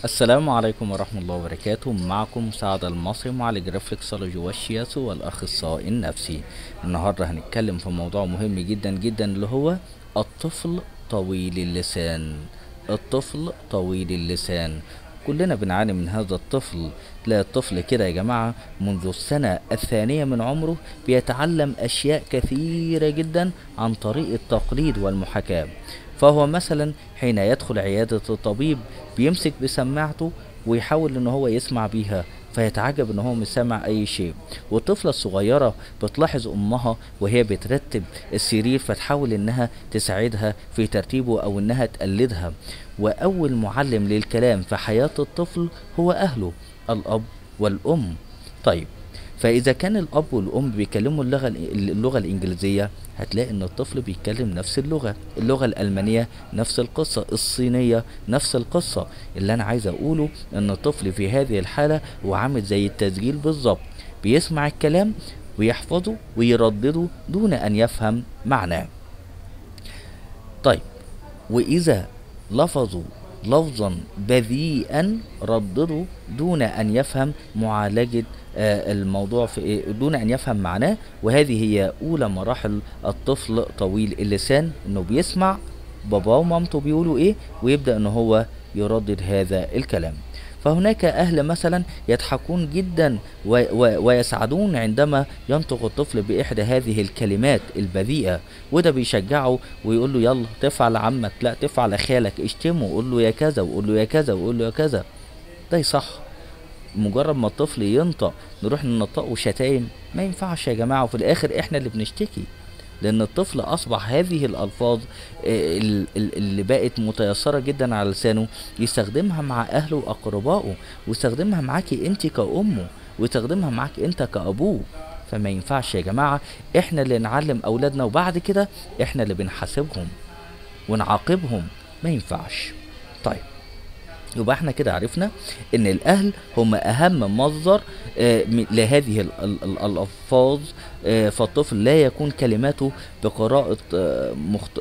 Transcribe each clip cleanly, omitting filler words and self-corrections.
السلام عليكم ورحمة الله وبركاته. معكم سعد المصري، معالج reflexology والشياسو والأخصائي النفسي. النهاردة هنتكلم في موضوع مهم جدا جدا اللي هو الطفل طويل اللسان. الطفل طويل اللسان كلنا بنعاني من هذا الطفل. لا الطفل كده يا جماعة منذ السنة الثانية من عمره بيتعلم أشياء كثيرة جدا عن طريق التقليد والمحاكاة. فهو مثلا حين يدخل عيادة الطبيب بيمسك بسماعته ويحاول ان هو يسمع بيها، فيتعجب ان هو مش سامع اي شيء. والطفلة الصغيرة بتلاحظ امها وهي بترتب السرير فتحاول انها تساعدها في ترتيبه او انها تقلدها. واول معلم للكلام في حياة الطفل هو اهله، الاب والام. طيب فاذا كان الاب والام بيكلموا اللغة الانجليزية هتلاقي ان الطفل بيتكلم نفس اللغة، اللغة الالمانية نفس القصة، الصينية نفس القصة. اللي انا عايز اقوله ان الطفل في هذه الحالة هو عامل زي التسجيل بالظبط، بيسمع الكلام ويحفظه ويردده دون ان يفهم معناه. طيب واذا لفظوا لفظا بذيئا ردده دون ان يفهم معالجة الموضوع في دون ان يفهم معناه. وهذه هي اولى مراحل الطفل طويل اللسان، انه بيسمع باباه ومامته بيقولوا ايه ويبدأ ان هو يردد هذا الكلام. فهناك اهل مثلا يضحكون جدا ويسعدون عندما ينطق الطفل باحدى هذه الكلمات البذيئة، وده بيشجعه ويقول له يلا تفعل عمك، لا تفعل خالك، اشتمه، قول له يا كذا وقول له يا كذا وقول له يا كذا. ده صح. مجرد ما الطفل ينطق نروح ننطقه شتايم، ما ينفعش يا جماعة، وفي الاخر احنا اللي بنشتكي، لان الطفل اصبح هذه الالفاظ اللي بقت متيسرة جدا على لسانه يستخدمها مع اهله واقربائه، ويستخدمها معاكي انت كأمه، ويستخدمها معاك انت كأبوه. فما ينفعش يا جماعة، احنا اللي نعلم اولادنا وبعد كده احنا اللي بنحاسبهم ونعاقبهم، ما ينفعش. طيب يبقى احنا كده عرفنا ان الاهل هم اهم مصدر لهذه الالفاظ. فالطفل لا يكون كلماته بقراءة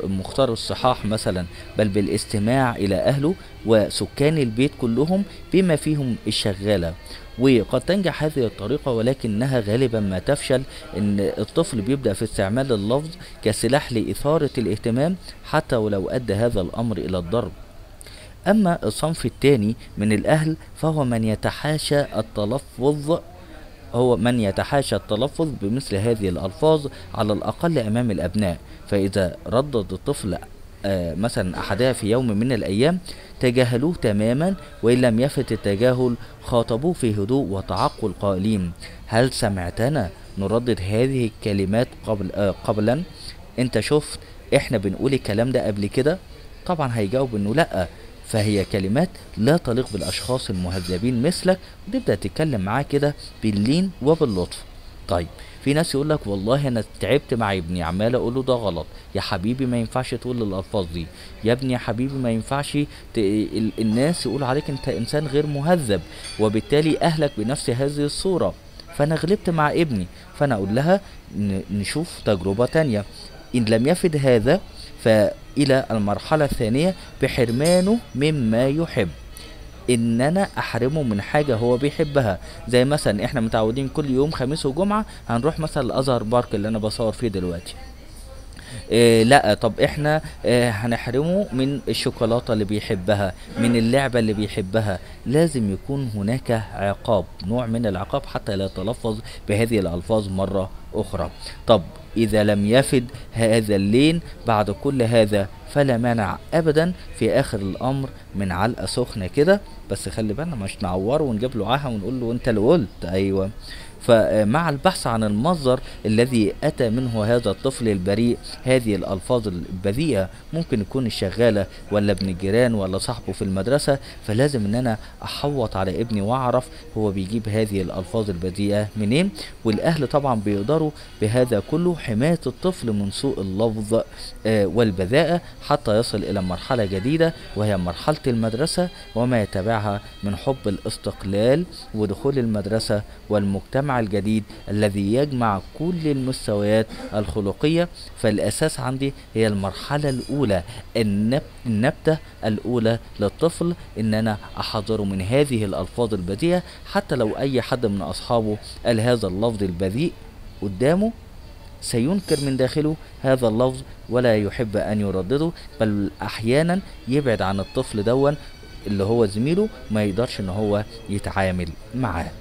مختار الصحاح مثلا، بل بالاستماع الى اهله وسكان البيت كلهم بما فيهم الشغالة. وقد تنجح هذه الطريقة ولكنها غالبا ما تفشل، ان الطفل بيبدأ في استعمال اللفظ كسلاح لإثارة الاهتمام حتى ولو ادى هذا الامر الى الضرب. أما الصنف الثاني من الأهل فهو من يتحاشى التلفظ، هو من يتحاشى التلفظ بمثل هذه الألفاظ على الأقل أمام الأبناء. فإذا ردد الطفل مثلا أحدها في يوم من الأيام تجاهلوه تماما، وإن لم يفت التجاهل خاطبوه في هدوء وتعقل قائلين: هل سمعتنا نردد هذه الكلمات قبلا؟ أنت شفت إحنا بنقول الكلام ده قبل كده؟ طبعا هيجاوب إنه لأ، فهي كلمات لا تليق بالأشخاص المهذبين مثلك، وتبدأ تتكلم معاه كده باللين وباللطف. طيب في ناس يقول لك والله أنا تعبت مع ابني، عمال أقول له ده غلط يا حبيبي، ما ينفعش تقول الألفاظ دي يا ابني، يا حبيبي ما ينفعش الناس يقول عليك أنت إنسان غير مهذب، وبالتالي أهلك بنفس هذه الصورة. فأنا غلبت مع ابني، فأنا أقول لها نشوف تجربة تانية. إن لم يفد هذا فإلى المرحلة الثانية بحرمانه مما يحب، إن أنا أحرمه من حاجة هو بيحبها. زي مثلا إحنا متعودين كل يوم خميس وجمعة هنروح مثلا الأزهر بارك اللي أنا بصور فيه دلوقتي، إيه لا طب إحنا هنحرمه من الشوكولاتة اللي بيحبها، من اللعبة اللي بيحبها. لازم يكون هناك عقاب، نوع من العقاب حتى لا يتلفظ بهذه الألفاظ مرة أخرى. طب إذا لم يفد هذا اللين بعد كل هذا فلا مانع أبدا في آخر الأمر من علقة سخنة كده، بس خلي بالنا مش نعوره ونجيب له عاهة ونقول له أنت اللي قلت. أيوة. فمع البحث عن المصدر الذي أتى منه هذا الطفل البريء هذه الألفاظ البذيئة، ممكن يكون الشغالة ولا ابن الجيران ولا صاحبه في المدرسة، فلازم ان انا احوط على ابني واعرف هو بيجيب هذه الألفاظ البذيئة منين. والأهل طبعا بيقدروا بهذا كله حماية الطفل من سوء اللفظ والبذاءة حتى يصل إلى مرحلة جديدة، وهي مرحلة المدرسة وما يتبعها من حب الاستقلال ودخول المدرسة والمجتمع المجتمع الجديد الذي يجمع كل المستويات الخلقية. فالأساس عندي هي المرحلة الأولى، النبتة الأولى للطفل، إن أنا أحذره من هذه الألفاظ البذيئة. حتى لو أي حد من أصحابه قال هذا اللفظ البذيء قدامه سينكر من داخله هذا اللفظ ولا يحب أن يردده، بل أحيانا يبعد عن الطفل دون اللي هو زميله، ما يقدرش إن هو يتعامل معاه.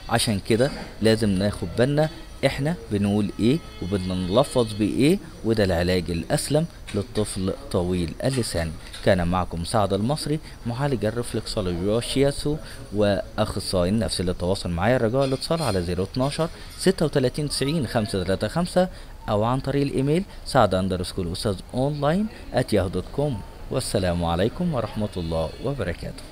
عشان كده لازم ناخد بالنا احنا بنقول ايه وبنلفظ بايه، وده العلاج الاسلم للطفل طويل اللسان. كان معكم سعد المصري، معالج ال reflexology والشياسو واخصائي النفسي. للتواصل معايا الرجاء الاتصال على 012 36 90 535 او عن طريق الايميل saad_ustaz online@yahoo.com. والسلام عليكم ورحمة الله وبركاته.